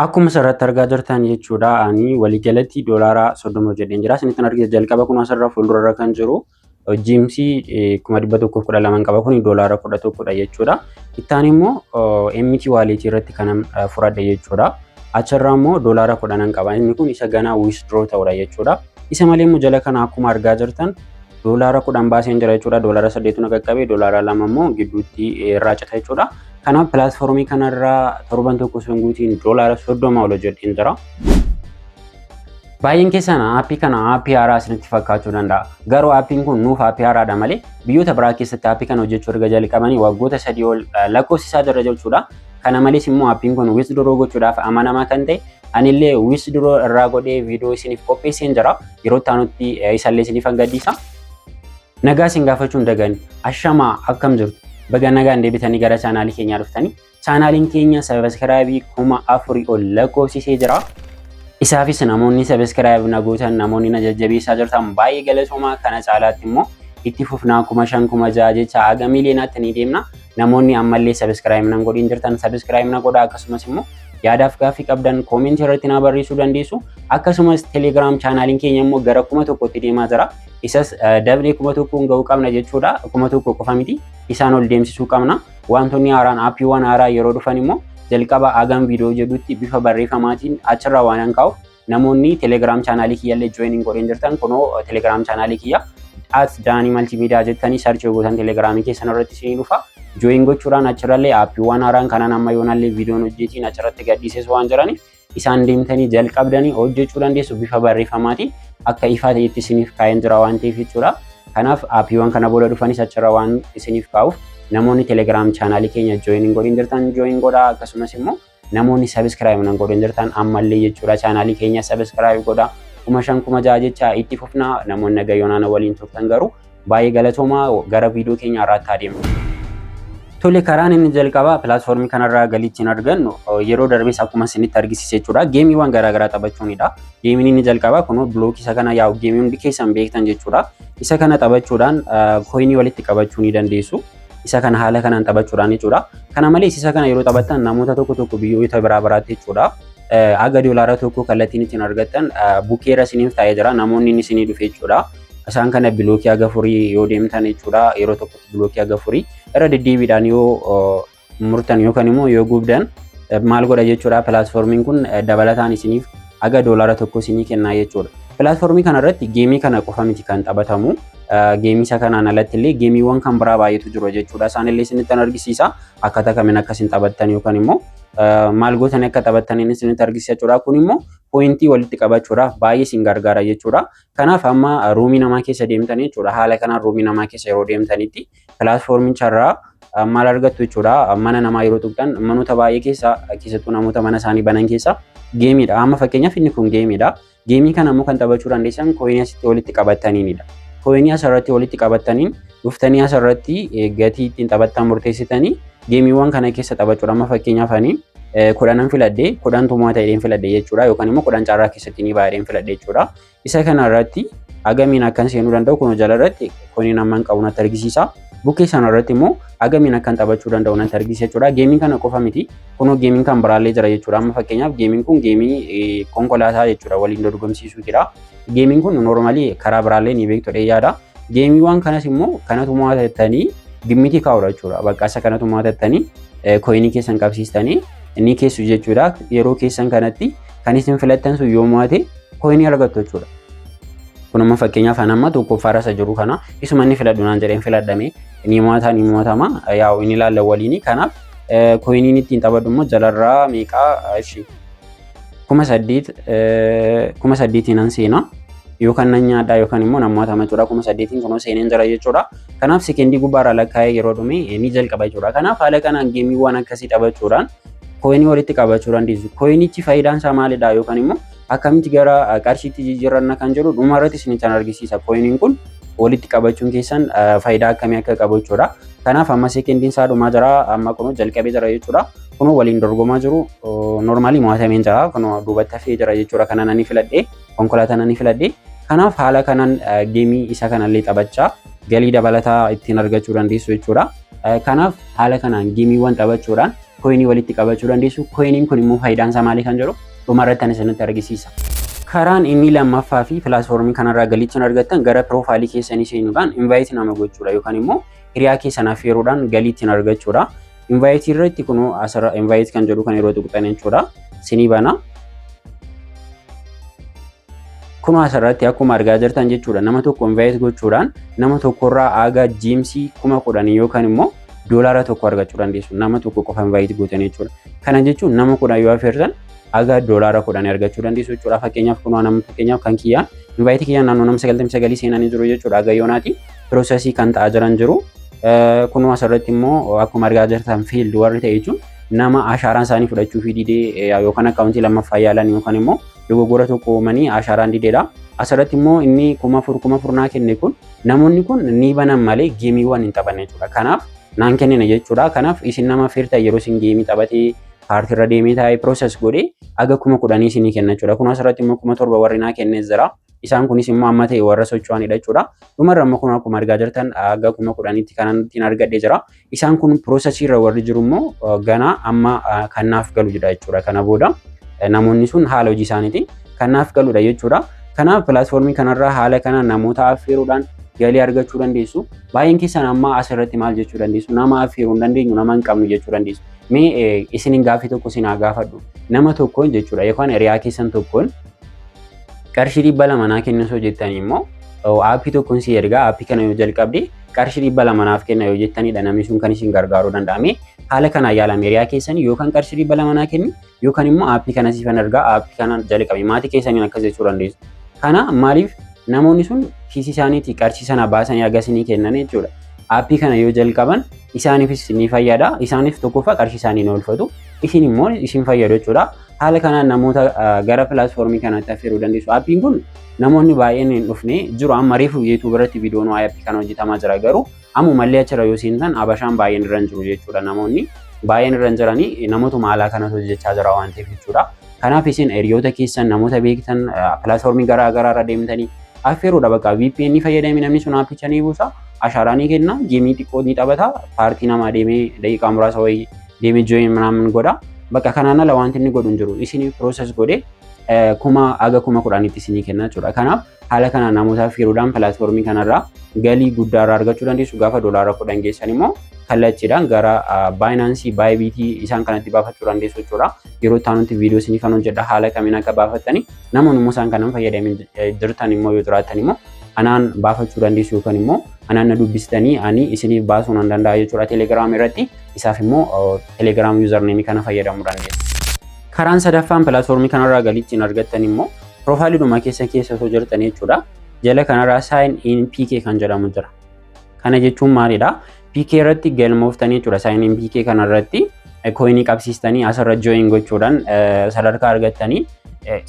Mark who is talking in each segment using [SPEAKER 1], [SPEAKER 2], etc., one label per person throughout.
[SPEAKER 1] Akkuma asirratti argaa jirtan jechuudha, ani waliigalatti $30 hojjedheen jira. Isinittin argisiisa. Jalqaba kun asirra fuuldurarra kan jiru gems 112,000 qaba. Kun $11dha jechuudha. Ittaan immoo MT wallet irratti kanan fudhadhe jechuudha. Achirraa immoo $10 qaba. Inni kun isa ganaa withdraw ta'udha jechuudha. Isa malee immoo jala kana akkuma argaa jirtan $10 baaseen jira jechuudha. $8 na qaqqabe, $2 immoo gidduutti irraa cita jechuudha. Kanaaf platform kanarraa torban tokko osoo hin guutiin $30 ol hojjedheen jira. Baay'een keessan app kana app haaraa isinitti fakkaachuu danda'a. Garuu appiin kun nuuf app haaraadha malee biyyoota biraa keessatti app kana hojjechuu erga jalqabanii waggoota 3 ol lakkoofsisaa jira jechuudha. Kana malees immoo appiin kun withdraw gochuudhaaf amanamaa kan ta'e, anillee withdraw irraa godhee viidiyoo isiniif qopheesseen jira. Yeroo itti aanutti isallee isiniif gadhiisa. Nagaa isin gaafachuu hin dagani. Ashamaa, akkam jirtu? Baga nagaan deebitanii gara chaanaalii keenyaa dhuftanii. Chaanaaliin keenya subscribe 4000 ol lakkoofsisee jira. Isaafis namoonni subscribe na gootan, namoonni na jajjabeessaa jirtan, baay'ee galatoomaa. Kana caalaatti immoo itti fufnaa, 5000, 6000 jecha haga miiliyonaatti ni deemna. Namoonni ammallee subscribe nan godhin jirtan subscribe na godhaa. Akkasumas immoo yaadaaf gaaffii qabdan comment irratti na barreessuu dandeessu. Akkasumas Telegram chaanaaliin keenya immoo gara 1000tti deemaa jira. Isas dabnee 1000n ga'uu qabna jechuudha. 1000 qofa miti, isaan ol deemsisuu qabna. Wantoonni haaraan, appiiwwan haaraa yeroo dhufan immoo jalqaba hagam viidiyoo jedhutti bifa barreeffamaatiin achirraa waan an kaa'uuf, namoonni Telegram chaanaalii kiyyallee join hin godhin jirtan, kunoo Telegram chaanaalii kiyya @DaaniMultimedia jettanii search gootan Telegramii keessan irratti isinii dhufa. Join gochuudhaan achirrallee appiiwwan haaraan kanaan amma yoonallee viidiyoon hojjetiin achirratti gadhiises waan jiraniif, isaan deemtanii jalqabdanii hojjechuu dandeessu. Bifa barreeffamaatiin akka ifaa ta'etti isiniif kaa'een jira waan ta'eef jechuudha. Kanaaf appiiwwan kana booda dhufanis achirra waan isiniif kaa'uuf, namoonni Telegram chaanaalii keenya join hin godhin jirtan join godhaa. Akkasumas immoo namoonni subscribe nan godhin jirtan ammallee jechuudha chaanaalii keenya subscribe godhaa. 5000, 6000 jecha itti fufnaa. Namoonni nagayyoonaan waliin turtan garuu baay'ee galatoomaa. Gara viidiyoo keenya irraatti adeemna. Tole, karaan inni jalqabaa platform kanarraa galii ittiin argannu yeroo darbes akkuma isinitti argisiise jechuudha. Gameiiwwan garaagaraa taphachuunidha. Gameiin inni jalqabaa kun block isa kana, yaa'u game hundi keessan beektan jechuudha. Isa kana taphachuudhaan coin walitti qabachuu ni dandeessu. Isa kana haala kanaan taphachuudhaan jechuudha. Kana malees isa kana yeroo taphattan namoota tokko tokko biyyoota biraa biraatti jechuudha, haga $1 kallattiin ittiin argattan bukkeera isiniif taa'ee jira. Namoonni inni isinii dhufe jechuudha. Isaan kana block haga furii yoo deemtan jechuudha. Yeroo tokkotti block haga furii irra deddeebiidhaan yoo murtan yookaan immoo yoo gubdan maal godha jechuudha? Platformiin kun dabalataan isiniif haga $1 isinii kennaa jechuudha. Platform kana irratti game kana qofa miti kan taphatamu. Game isa kanaan alatti illee gameiiwwan kan biraa baay'eetu jiru jechuudha. Isaan illee isinitti argisiisa. Akkaataa kamiin akkasiin taphattan yookaan immoo maal gootanii akka taphattan inni isinitti argisiisa jechuudha. Kun immoo point walitti qabachuudhaaf baay'ee isin gargaara jechuudha. Kanaaf amma room namaa keessa deemtanii jechuudha. Haala kanaan room namaa keessa yeroo deemtanitti platformicharraa maal argattu jechuudha? Mana namaa yeroo tuqxan manoota baay'ee keessa, keessattuu namoota mana isaanii banan keessa gameiidha. Amma fakkeenyaaf inni kun gameiidha. Game kana immoo kan taphachuu dandeessan coin asitti walitti qabataniinidha. Coin asirratti walitti qabataniin dhuftanii asirratti gatii ittiin taphattan murteessitanii gameiiwwan kana keessa taphachuudha. Amma fakkeenyaaf ani 10n filadhee, 10 tumaa ta'een filadhe jechuudha, yookaan immoo 10 carraa keessatti ni baay'een filadhe jechuudha. Isa kana irratti hagamiin akkan seenuu danda'u kun jala irratti coiniin amman qabu natti argisiisa. Bukkee sana irratti immoo hagamiin akkan taphachuu danda'u natti argisiisa jechuudha. Gameiin kana qofa miti. Kunoo gameiin kan biraallee jira jechuudha. Amma fakkeenyaaf gameiin kun game konkolaataa jechuudha, waliin dorgomsiisuutidha. Gameiin kun normally karaa biraallee ni beektu yaada. Gameiiwwan kanas immoo kanatu mo'attanii gimmitii kaa'udha jechuudha. Bakka isa kanatu mo'attanii coin keessan qabsiistanii ni keessu jechuudha. Yeroo keessan kanatti kan isin filattan sun yoo mo'ate coin argattu jechuudha. Kun amma fakkeenyaaf an amma tokkoffaarra isa jiru kana isuma inni filadhu naan jedheen filadhame, ni mo'ata, ni mo'atama, yaa'u inni ilaalla waliini. Kanaaf coiniin ittiin taphadhu immoo jalarraa meeqaa ishee 8000, 8000n an seena, yookaan nan nyaadhaa yookaan immoo nan mo'atama jechuudha. 8000n kunoo seeneen jira jechuudha. Kanaaf sekendii gubbaarraa lakkaa'ee yeroo dhume ni jalqaba jechuudha. Kanaaf haala kanaan gameiiwwan akkasii taphachuudhaan coin walitti qabachuu dandeessu. Coinichi faayidaan isaa maalidha yookaan immoo akkamitti gara qarshiitti jijjiiranna kan jedhu dhuma irratti isinitti argisiisa. Coiniin kun walitti qabachuun keessan faayidaa akkamii akka qabu jechuudha. Kanaaf amma sekendiin isaa dhumaa jira, amma kunoo jalqabee jira jechuudha. Kunoo waliin dorgomaa jiru, normally mo'atameen jira, kunoo duubatti hafee jira jechuudha. Kana nani filadhee, konkolaataa nani filadhee. Kanaaf haala kanaan game isa kanallee taphachaa galii dabalataa ittiin argachuu dandeessu jechuudha. Kanaaf haala kanaan gameiiwwan taphachuudhaan Coinii walitti qabachuu dandeessu. Coiniin kun immoo faayidaan isaa maali kan jedhu dhumarratti ani isinitti argisiisa. Karaan inni lammaffaa fi platformii kanarraa galii ittiin argattan gara profileii keessanii seenuudhaan invite nama gochuudha yookaan immoo hiriyaa keessan affeeruudhaan galii ittiin argachuudha. Inviteii irratti kunoo asirra invite kan jedhu kan yeroo tuqxan jechuudha. Sinii bana. Kunoo asirratti akkuma argaa jirtan jechuudha, nama tokko invite gochuudhaan nama tokkorraa haga Gemsii 10,000 yookaan immoo $1 argachuu dandeessu. Nama tokko qofa invite gootan jechuudha. Kana jechuun nama 10 yoo affeertan haga $10 argachuu dandeessu jechuudha. Fakkeenyaaf kunoo nama, fakkeenyaaf kan kiyyaan inviteii kiyyaan naannoo nama 99 seenanii jiru jechuudha. Haga yoonaati processii kan ta'aa jiran jiru. Kunoo asirratti immoo akkuma argaa jirtan failed warri ta'e jechuun nama ashaaraan isaanii fudhachuu fi didee yookaan accountii lammaffaa yaalan yookaan immoo dogoggora tokko uumanii ashaaraan dideedha. Asirratti immoo inni 4000 4000 naa kenne kun namoonni kun ni banan malee gameiiwwan hin taphanne jechuudha. Kanaaf naan kennine jechuudha. Kanaaf isin nama affeertan yeroo isin gameii taphatee paartii irra deemee taa'ee process godhee haga 10,000 isinii kenna jechuudha. Kun asirratti immoo 7,000 warri naa kennee jira. Isaan kunis immoo amma ta'e warra socho'anidha jechuudha. Dhumarra immoo kun akkuma argaa jirtan haga 10,000tti kan ittiin argadhee jira. Isaan kun processii irra warri jiru immoo ganaa amma kan naaf galu jira jechuudha. Kana booda namoonni sun haala hojii isaaniitiin kan naaf galudha jechuudha. Kanaaf platformii kanarraa haala kanaan namoota affeeruudhaan galii argachuu dandeessu. Baay'een keessan amma asirratti maal jechuu dandeessu? Nama affeeruu hin dandeenyu, nama hin qabnu jechuu dandeessu. Mee isinin gaaffii tokko isin haa gaafadhu. Nama tokkoon jechuudha yookaan hiriyaa keessan tokkoon qarshii 200 naa kennu osoo jettanii immoo appii tokkoon si ergaa, appii kana yoo jalqabde qarshii 200 naaf kenna yoo jettanidha namni sun kan isin gargaaruu danda'ame. Haala kanaan yaalame, hiriyaa keessanii yookaan qarshii 200 naa kenni yookaan immoo appii kana siifan ergaa, appii kana jalqabe, maatii keessaniin akkas jechuu dandeessu. Kana maaliif namoonni sun kiisii isaaniitii qarshii sana baasanii agarsiisanii kennan jechuudha. Appii kana yoo jalqaban isaaniifis ni fayyada. Isaaniif tokkoffaa qarshii isaanii ni oolfatu. Isin immoo isin fayyadu jechuudha. Haala kanaan namoota gara platformii kanaatti affeeruu dandeessu. Appiin kun namoonni baay'een hin dhufne jiru. Amma reefu YouTube irratti viidiyoon waa'ee appii kana hojjetamaa jira, garuu ammumallee achirra yoo seentan abashaan baay'een irra hin jiru jechuudha. Namoonni baay'een irra hin jiranii namootuma alaa kanatu hojjechaa jira waan ta'eef jechuudha. Kanaaf isin hiriyoota keessan, namoota beektan, platformii garaa garaa irra deemtanii affeeruudha bakka. VPN fayyadamee namni sun appicha ni buusa, ashaaraa ni kenna, gameii xiqqoo ni taphata, paartii namaa deemee daqiiqaa muraasa wayii deemee join ምናምን godha. Bakka kanaan ala wanti inni godhu hin jiru. Isin process godhee haga 10,000tti isinii kenna jechuudha. Kanaaf haala kanaan namoota affeeruudhaan platformii kanarraa galii guddaa irraa argachuu dandeessu. Gaafa $10 geessan immoo kallattiidhaan gara Binanceii, Bybitii isaan kanatti baafachuu dandeessu jechuudha. Yeroo itti aanutti viidiyoo isinii kan hojjedha haala kamiin akka baafattani. Namoonni immoo isaan kanan fayyadamin jirtan immoo yoo jiraattan immoo anaan baafachuu dandeessu yookaan immoo anaan na dubbistanii ani isiniif baasuu nan danda'a jechuudha Telegram irratti. Isaaf immoo Telegram usernameii kana fayyadamuu dandeessu. Karaan sadaffaan platformii kanarraa galii ittiin argattan immoo profileidhuma keessa keessa osoo jirtan jechuudha. Jala kanarraa sign in PK kan jedhamu jira. Kana jechuun maalidha? PK irratti galmooftanii jechuudha. Sign in PK kanarratti coinii qabsiistanii asirra join gochuudhaan sadarkaa argattanii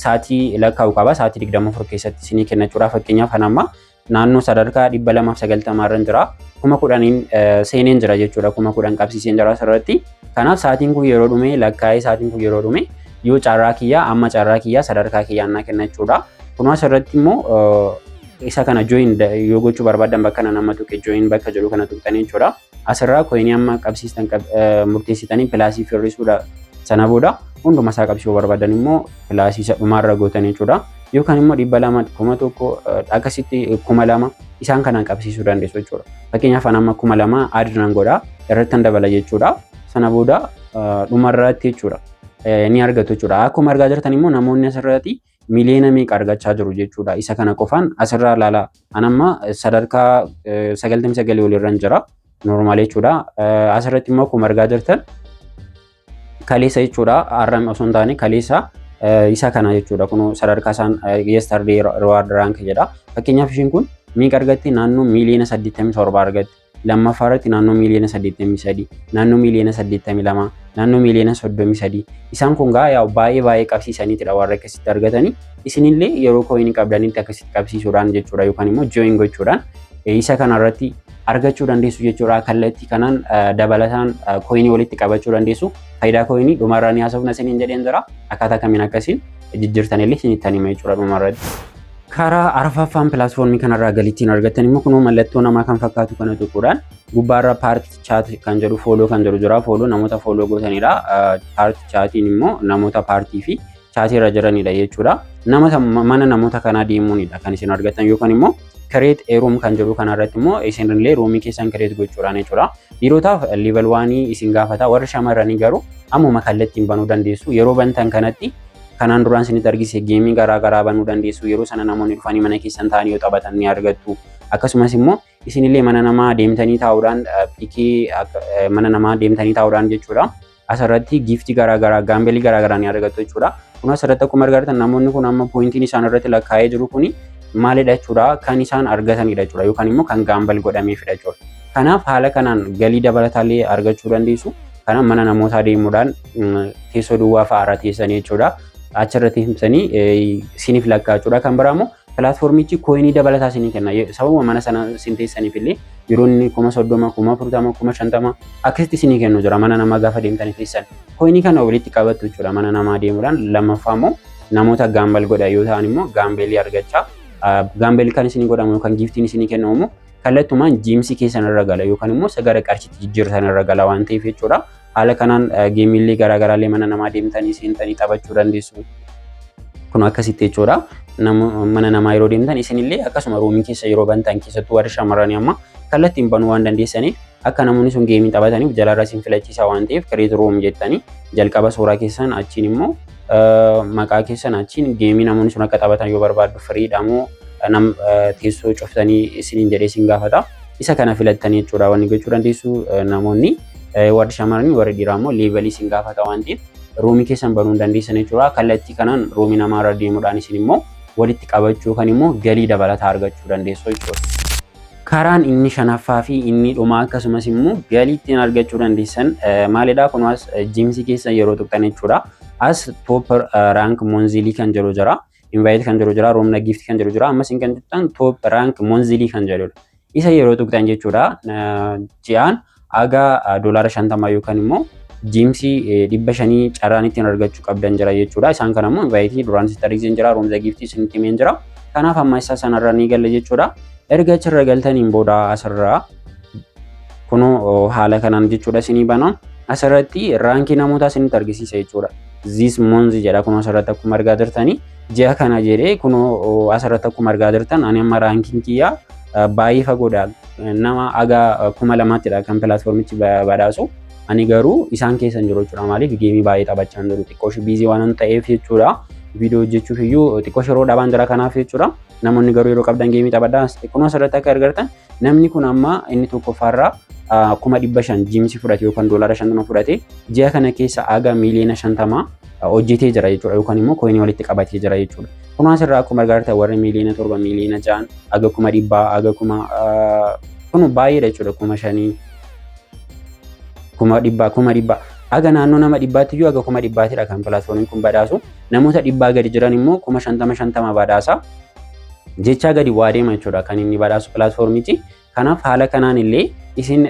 [SPEAKER 1] sa'aatii lakkaa'u qaba. Sa'aatii 24 keessatti isinii kenna jechuudha. Fakkeenyaaf kan amma naannoo sadarkaa 290 irra jira. 10,000n seeneen jira jechuudha. 10,000 qabsiiseen jira asirratti. Kanaaf sa'aatiin kun yeroo dhume lakkaa'ee, sa'aatiin kun yeroo dhume yoo carraa kiyyaa, amma carraa kiyyaa sadarkaa kiyyaa naa kenna jechuudha. Kunoo asirratti immoo isa kana join yoo gochuu barbaadan bakka kana nama tuqe join bakka jedhu kana tuqxanii jechuudha. Asirraa coinii amma qabsiistan murteessitanii plusii firrisuudha. Sana booda hunduma isaa qabsiisuu barbaadan immoo plusii isa dhumaarra gootan jechuudha. Yookaan immoo 200, 1,000, akkasitti 2,000 isaan kanaan qabsiisuu dandeessu jechuudha. Fakkeenyaaf an amma 2,000 add nan godha, irratti dabala jechuudha. Sana booda dhumarratti jechuudha ni argatu jechuudha. Akkuma argaa jirtan immoo namoonni asirratti miliyoona meeqa argachaa jiru jechuudha. Isa kana qofaan asirraa ilaala. An amma sadarkaa 99 olirra jira. Normal jechuudha. Asirratti immoo akkuma argaa jirtan kaleessa jechuudha. Har'a osoo hin taane kaleessa isa kana jechuudha. Kun sadarkaa isaan yesterday reward rank jedha. Fakkeenyaaf ishiin kun meeqa argatti? Naannoo miliyoona 87 argatti. Lammaffaa irratti naannoo miliyoona 83, naannoo miliyoona 82, naannoo miliyoona 33. Isaan kun gaa yaa baay'ee baay'ee qabsiisaniitidha warra akkasitti argatanii. Isinillee yeroo coinii qabdanitti akkasitti qabsiisuudhaan jechuudha yookaan immoo join gochuudhaan isa kanarratti argachuu dandeessu jechuudha. Kallattii kanaan dabalataan coinii walitti qabachuu dandeessu. Faayidaa coinii dhumarraa ni haasofna isiniin jedheen jira. Akkaataa kamiin akkasiin jijjiirtanillee isinittan hima jechuudha dhumarratti. Karaa arfaffaan pilaatfoormii kanarraa galiittiin argattan immoo kunoo mallattoo namaa kan fakkaatu kana tuquudhaan gubbaarra party chat kan jedhu, follow kan jedhu jira. Follow namoota follow gootanidha. Party chatiin immoo namoota party fi chatii irra jiranidha jechuudha. Nama mana namoota kanaa deemuunidha kan isin argattan, yookaan immoo create a room kan jedhu kanarratti immoo isinillee roomii keessan create gochuudhaan jechuudha. Dhiirotaaf level 1 isin gaafata, warri shamarranii garuu ammuma kallattiin banuu dandeessu. Yeroo bantan kanatti kanaan duraan isinitti argise gameii garaa garaa banuu dandeessu. Yeroo sana namoonni dhufanii mana keessan ta'anii yoo taphatan ni argattu. Akkasumas immoo isinillee mana namaa deemtanii taa'uudhaan, pickii mana namaa deemtanii taa'uudhaan jechuudha. Asirratti giftii garaa garaa, gambleii garaa garaa ni argattu jechuudha. Kun asirratti akkuma argitan namoonni kun amma pointiin isaan irratti lakkaa'ee jiru kuni maalidha jechuudha? Kan isaan argatanidha jechuudha, yookaan immoo kan gamble godhameefidha jechuudha. Kanaaf haala kanaan galii dabalataallee argachuu dandeessu. Kanaaf mana namootaa deemuudhaan teessoo duwwaa fa'aa irra teessanii jechuudha. Achirratti himsanii isiniif lakkaa jechuudha. Kan biraa immoo pilaatfoormichi coinii dabalataa isinii kenna. Sababuma mana sana isin teessaniif illee yeroo inni 30,000, 40,000, 50,000 akkasitti isinii kennu jira mana namaa gaafa deemtanii teessan. Coinii kana walitti qabattu jechuudha mana namaa deemuudhaan. Lammaffaa immoo namoota gamble godha yoo ta'an immoo gambleii argachaa, gambleii kan isinii godhamu yookaan giftiin isinii kennamu immoo kallattumaan gemsii keessan irra gala yookaan immoo gara qarshiitti jijjiirtan irra gala waan ta'eef jechuudha. Haala kanaan gameiillee garaagaraallee mana namaa deemtanii seentanii taphachuu dandeessu. Kun akkasitti jechuudha. Mana namaa yeroo deemtan isinillee akkasuma roomii keessa yeroo bantan, keessattuu warri shamarranii amma kallattiin banuu waan dandeessaniif, akka namoonni sun gameii taphataniif jalarra isin filachiisa waan ta'eef, create room jettanii jalqaba suuraa keessan, achiin immoo maqaa keessan, achiin gameii namoonni sun akka taphatan yoo barbaaddu, freedha moo nam teessoo cuftanii isiniin jedhee isin gaafata. Isa kana filattanii jechuudha wanni gochuu dandeessu namoonni warri shamarranii. Warri dhiiraa immoo levelii isin gaafata waan ta'eef roomii keessan banuu dandeessan jechuudha. Kallattii kanaan roomii namaarra deemuudhaan isin immoo walitti qabachuu kan immoo galii dabalataa argachuu dandeessu jechuudha. Karaan inni shanaffaa fi inni dhumaa akkasumas immoo galii ittiin argachuu dandeessan maalidha? Kun as gemsii keessa yeroo tuqxan jechuudha. As top rank monthly kan jedhu jira. Invite kan jedhu jira. Room gift kan jedhu jira. Ammas kan tuqxan top rank monthly kan jedhudha. Isa yeroo tuqxan jechuudha, ji'aan aga $50 yookaan immoo gemsii 500 carraan ittiin argachuu qabdan jira jechuudha. Isaan kana immoo inviteii duraan sitti argisiisan jira. Room giftii isinitti himeen jira. Kanaaf amma isa sanarra ni galle jechuudha. Erga achirra galtaniin booda asirraa kunoo haala kanaan jechuudha isinii bana. Asirratti rankii namootaa isinitti argisiisa jechuudha. This month jedha, kunoo asirratti akkuma argaa jirtanii ji'a kana jedhee, kunoo asirratti akkuma argaa jirtan ani amma rankiin kiyyaa baay'ee fagoodha. Nama aga 2000ttidha kan pilaatfoormichi badhaasu. Ani garuu isaan keessa hin jiru jechuudha. Maaliif? Gameii baay'ee taphachaa hin jiru. Xiqqoo busy waan ta'eef jechuudha. Viidiyoo hojjechuuf iyyuu xiqqoo yeroo dhabaan jira, kanaaf jechuudha. Namoonni garuu yeroo qabdan gameii taphadhaa. Kunoo asirratti akka argartan namni kun amma inni tokkoffaarraa 500,000 gemsii fudhate yookaan $50 fudhate, ji'a kana keessa aga 50,000,000 hojjetee jira jechuudha, yookaan immoo coinii walitti qabatee jira jechuudha. Kunoo asirraa akkuma argartan warri 7,000,000, 6,000,000, aga 100,000, aga kuma kun baay'eedha jechuudha, 5,000, 100,000, 100,000, aga naannoo nama dhibbaatti iyyuu, aga 100,000ttidha kan pilaatfoormiin kun badhaasu. Namoota 100 gadi jiran immoo 50,000 50 badhaasa. Jechaa gadi waa deema jechuudha kan inni badhaasu pilaatfoormichi. Kanaaf haala kanaan illee isin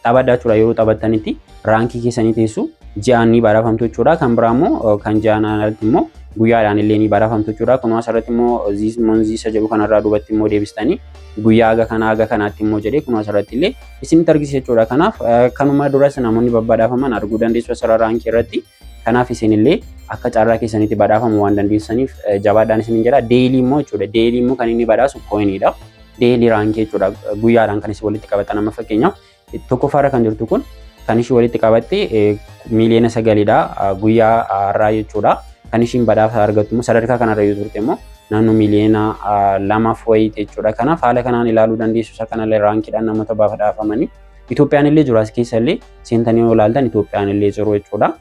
[SPEAKER 1] taphadhaa jechuudha. Yeroo taphattanitti rankii keessanii teessu, ji'aan ni badhaafamtu jechuudha. Kan biraa immoo kan ji'aan alatti immoo guyyaadhaan illee ni badhaafamtu jechuudha. Kunoo asirratti immoo this month isa jedhu kanarraa duubatti immoo deebistanii guyyaa haga kanaa haga kanaatti immoo jedhee kunoo asirratti illee isinitti argisiisa jechuudha. Kanaaf kanuma duras namoonni babbadhaafaman arguu dandeessu asirra rankii irratti. Kanaaf isinillee akka carraa keessanitti badhaafamu waan dandeessaniif jabaadhaan isinin jedha. Daily immoo jechuudha. Daily immoo kan inni badhaasu coiniidha. Daily rankii jechuudha. Guyyaadhaan kan isin walitti qabatan, amma fakkeenyaaf tokkoffaarra kan jirtu kun kan ishii walitti qabatte 9,000,000dha guyyaa har'aa jechuudha. Kan ishiin badhaasa argattu immoo sadarkaa kanarra yoo turte immoo naannoo 2,000,000 wayiiti jechuudha. Kanaaf haala kanaan ilaaluu dandeessu, isa kanallee rankiidhaan namoota badhaafamanii. Itoophiyaan illee jiru, as keessa illee seentanii yoo ilaaltan Itoophiyaan illee jiru jechuudha.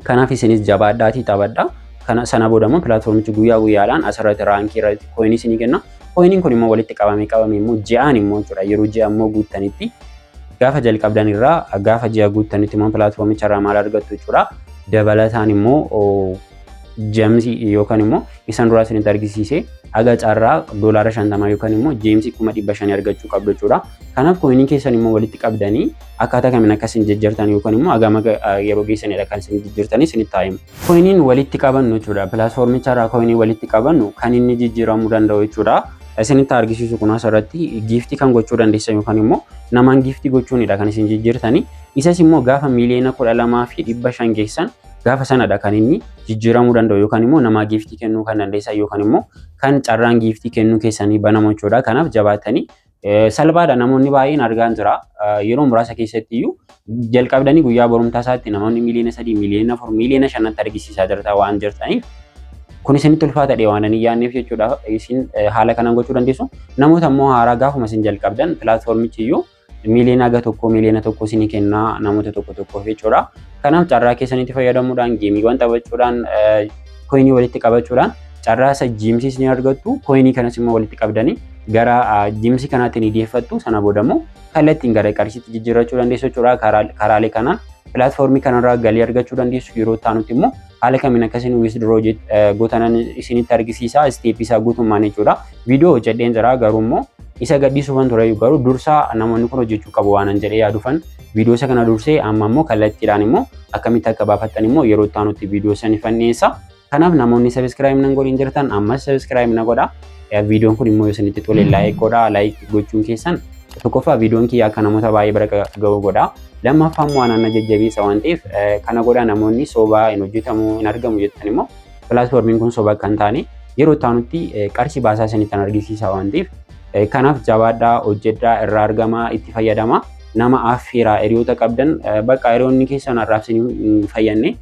[SPEAKER 1] Kanaaf isinis jabaadhaatii taphadhaa. Kana sana booda immoo pilaatfoormichi guyyaa guyyaadhaan asirratti rankii irratti coinii isinii kenna. Coiniin kun immoo walitti qabamee qabamee immoo ji'aan immoo jechuudha. Yeroo ji'a immoo guuttanitti, gaafa jalqabdan irraa gaafa ji'a guuttanitti immoo pilaatfoormicha irraa maal argattu jechuudha. Dabalataan immoo Gemsii yookaan immoo isan duraa isinitti argisiise haga carraa $50 yookaan immoo gemsii 500,000 argachuu qabdu jechuudha. Kanaaf coinii keessan immoo walitti qabdanii akkaataa kamiin akka isin jijjiirtan yookaan immoo hagam yeroo geessanidha kan isin jijjiirtanii isinitti himu. Coiniin walitti qabannu jechuudha. Platformicha irraa coinii walitti qabannu kan inni jijjiiramuu danda'u jechuudha. Isinitti argisiisu kun asirratti giftii kan gochuu dandeessan yookaan immoo namaan giftii gochuunidha kan isin jijjiirtanii. Isas immoo gaafa 12,500,000 geessan, gaafa sanadha kan inni jijjiiramuu danda'u yookaan immoo namaa giftii kennuu kan dandeessan yookaan immoo kan carraan giftii kennuu keessanii banamu jechuudha. Kanaaf jabaatanii, salphaadha, namoonni baay'een argaan jira. Yeroo muraasa keessatti iyyuu jalqabdanii guyyaa borumtaa isaatti namoonni 3 miliyoona, 4 miliyoona, 5 miliyoonatti argisiisaa jirta waan jirtaniif, kun isinitti ulfaata dhee waan hin yaadneef jechuudha. Isin haala kanaan gochuu dandeessu. Namoota immoo haaraa gaafuma isin jalqabdan platformichi iyyuu 1 miliyoona, 1 miliyoona isinii kennaa namoota tokko tokkoof jechuudha. Kanaaf carraa keessanitti fayyadamuudhaan, gameiiwwan taphachuudhaan, coinii walitti qabachuudhaan carraa isa gemsiis ni argattu. Coinii kanas immoo walitti qabdanii gara gemsii kanaatti ni dhiyeeffattu. Sana booda immoo kallattiin gara qarshiitti jijjiirrachuu dandeessu jechuudha. Karaalee kanaan platformii kanarraa galii argachuu dandeessu. Yeroo taanutti immoo haala kamiin akkasiin withdraw gootanan isinitti argisiisa, stepii isaa guutummaan jechuudha. Viidiyoo hojjedheen jira, garuu immoo isa gadhiisuufan ture, garuu dursaa namoonni kun hojjechuu qabu waanan jedhee yaadufan viidiyoo isa kana dursee, amma immoo kallattiidhaan immoo akkamitti akka baafattan immoo yeroo taanutti viidiyoo sana fanneessa. Kanaaf namoonni subscribe nan godhin jirtan ammas subscribe na godha. Viidiyoon kun immoo yoo isinitti tole like godha. Like gochuun keessan tokkoffaa viidiyoon kiyya akka namoota baay'ee bira ga'u godha. Lammaffaa immoo waan na jajjabeessa waan ta'eef kana godha. Namoonni sobaa hin hojjetamu, hin argamu jettan immoo platformiin kun soba akka hin taane yeroo taanutti qarshii baasaa isinitti argisiisa waan ta'eef, kanaaf jabaadhaa, hojjedhaa, irraa argamaa, itti fayyadamaa, nama affeeraa, hiriyoota qabdan. Bakka hiriyoonni keessan har'aaf isin hin fayyadne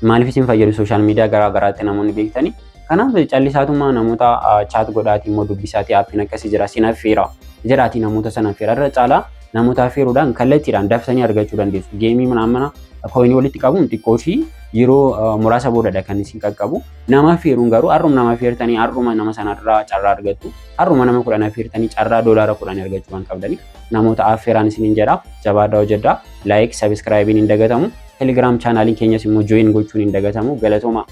[SPEAKER 1] maaliif isin fayyadu? Social media garaa garaatti namoonni beektanii. Kanaaf callisaatuma namoota chat godhaatii immoo dubbisaatii, appiin akkasii jira, sin affeera jedhaatii namoota sana affeera. Irra caalaa namoota affeeruudhaan kallattiidhaan daftanii argachuu dandeessu. Gameii mana mana coinii walitti qabuun xiqqoo fi yeroo muraasa boodadha kan isin qaqqabu. Nama affeeruun garuu har'uma nama affeertanii har'uma nama sanarraa carraa argattu. Har'uma nama 10 affeertanii carraa $10 argachuu waan qabdaniif namoota affeeraan isiniin jedha. Jabaadhaa, hojjedhaa. Like, subscribeiin hin dagatamu. Telegram channeliin keenyas immoo join gochuun hin dagatamu. Galatooma.